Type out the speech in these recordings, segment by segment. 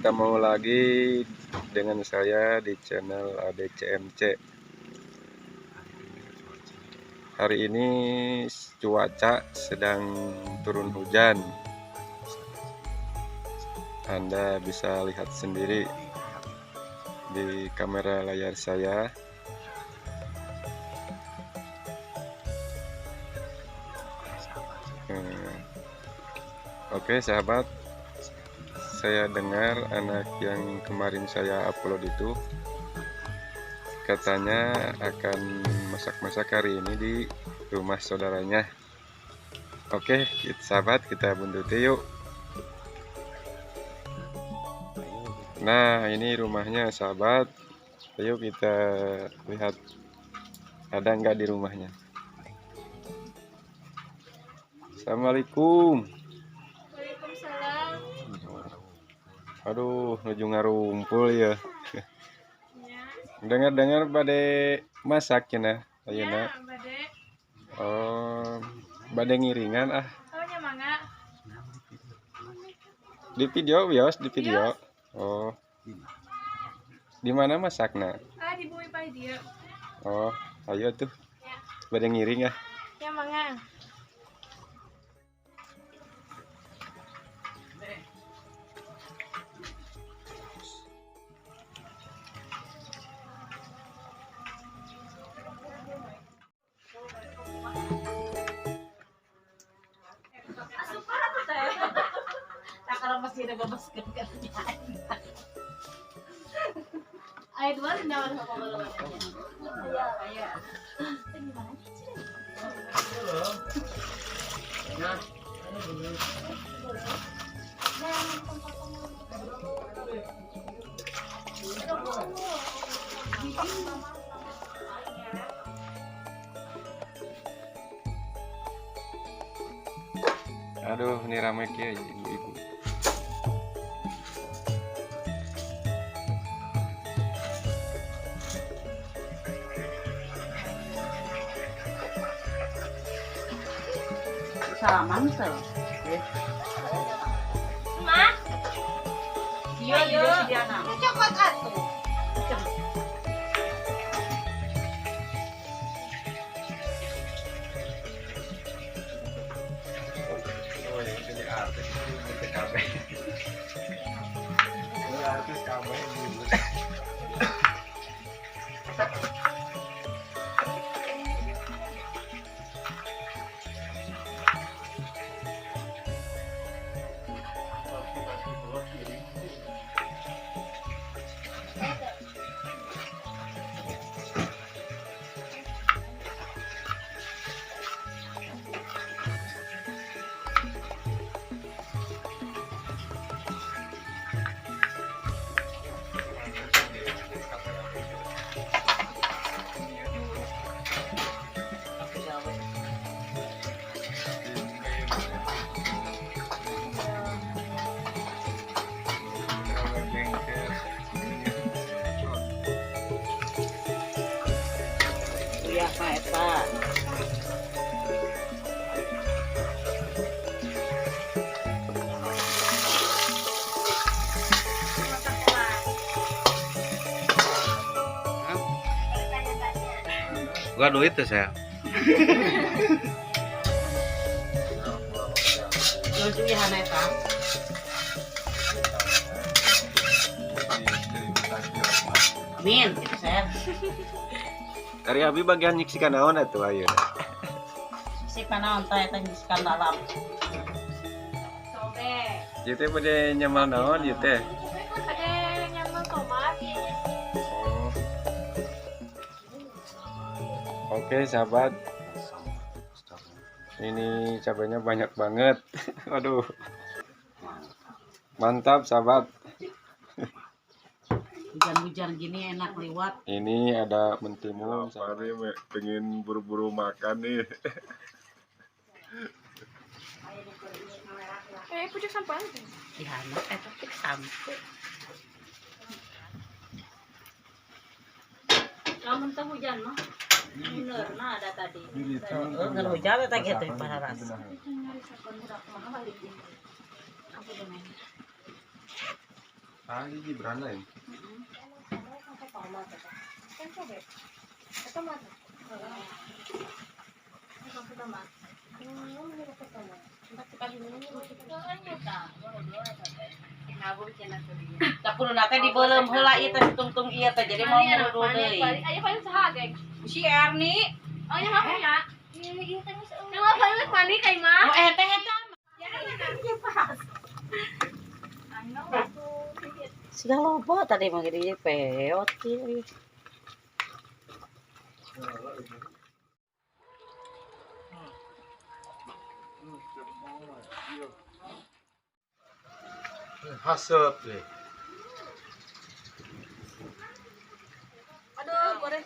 Ketemu lagi dengan saya di channel ADCMC. Hari ini cuaca sedang turun hujan. Anda bisa lihat sendiri di kamera layar saya. Oke sahabat, saya dengar anak yang kemarin saya upload itu katanya akan masak-masak hari ini di rumah saudaranya. Oke sahabat, kita buntuti yuk. Nah, ini rumahnya sahabat. Ayo kita lihat ada nggak di rumahnya. Assalamualaikum. Waalaikumsalam. Aduh, nuju ngarumpul ya. Dengar-dengar bade masak cenah ayeuna. Ya, bade. Oh, bade ngiringan ah. Oh, nya mangga. Di video bios, di video. Oh. Di mana masakna? Ah, di bumi pahit dia. Oh, ayo tuh. Ya. Bade ngiring ah. Ya mangga. Ayat dua nawan sa pamalawan niya. Ayo. Aduh, ini rame kieu ibu-ibu. Salaman tuh. Ma. Iya, iya. Cokot atuh. Oh, ya jadi artis ibu TKB. Ini artis KB ibu. Iya, Pak Eta. Masak kuah. Tanya-tanya. Gua duit tuh saya. Lucu ya Eta. Amin, gitu saya. Ari abi bagian nyiksikan naon atuh ayeuna. Sik naon tah eta nyisikan dalam. Sobe. Ieu teh bade nyemal naon ieu teh? Ada nyambal tomat. Oh. Oke sahabat, ini cabainya banyak banget. Waduh, mantap sahabat. Hujan-hujan gini enak liwat. Ini ada mentimun. Apa nih, pengen buru-buru makan nih. Pucuk sampah. Di hana eta teh sampe. Lamun teh hujan mah bener nah ada tadi. Heeh, hujan eta gitu pararas. Aku Ah, Gibran lain. Tak kudu nate dibeuleum heula ieu teh tungtung ieu teh jadi mau mundur deui. Ayo paling saha, geng? Si Erni. Oh, nya apa nya? Kenapa paling mandi kai mah? Oh, teh eta. Siga loba tadi mah gede peot kieu. Hasep deh. Aduh, boleh.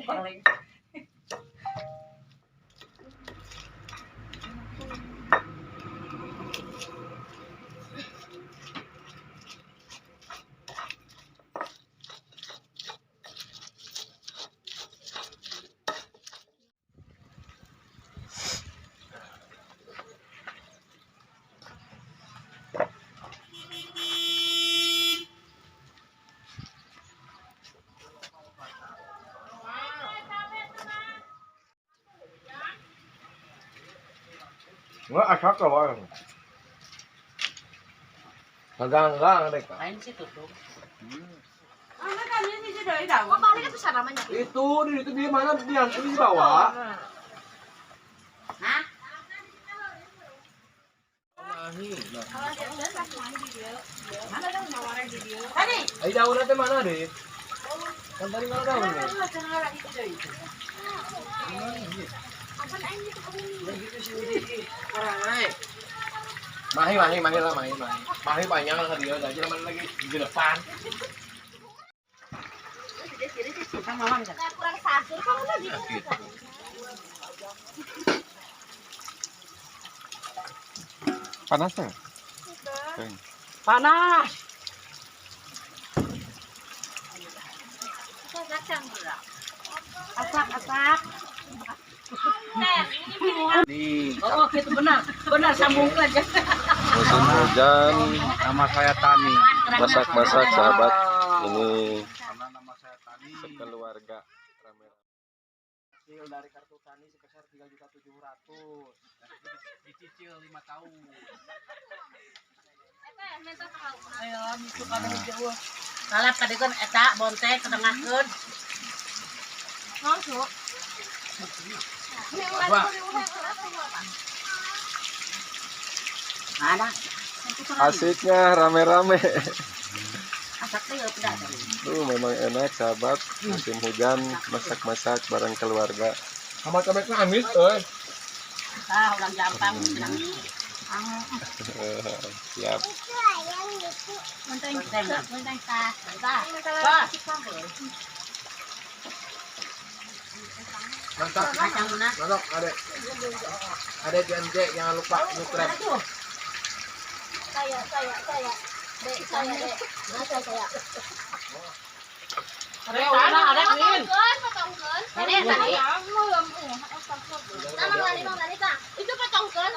Paling. Nggak asak kok. Enggak deh, Kak. Lain sih tutup. Oh, paling itu namanya. Itu di itu di mana di yang di bawah. Hah? Tadi. Ai daunnya teh mana deh? Kan tadi mana daunnya? Mahi mahi mahi lah mahi mahi. Mahi panjang lah dia aja mana lagi di depan. Kurang sasur kalau lagi. Panas ya? Panas. Asak asak. Nih, Oh, gitu benar. Benar sambung aja. Musim hujan, nama saya Tani. masak-masak sahabat. Ini Karena nama saya Tani. sekeluarga rame-rame. Hasil dari kartu tani sebesar 3.700.000. Dicicil 5 tahun. Ayo, itu kada jauh. Salap kadikeun eta bontek ketengahkeun. Masuk. Mana? Asiknya rame-rame. Asak teh udah tadi. Tuh memang enak sahabat, musim hujan masak-masak bareng keluarga. Sama cobeknya amis euy. Ah, ulang jampang senang. Siap. Bonteng, bonteng tah. Tah. Wah. Mantap. Kacang na. Mantap, adek. Adek dan J jangan lupa subscribe. Saya. Dek, saya, dek. Masa saya. Ada, Win. Ini tadi. Itu potongkeun.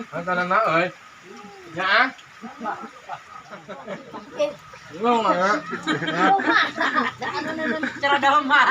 Tanana euy. Ya. Ngomong ya. Cara doma.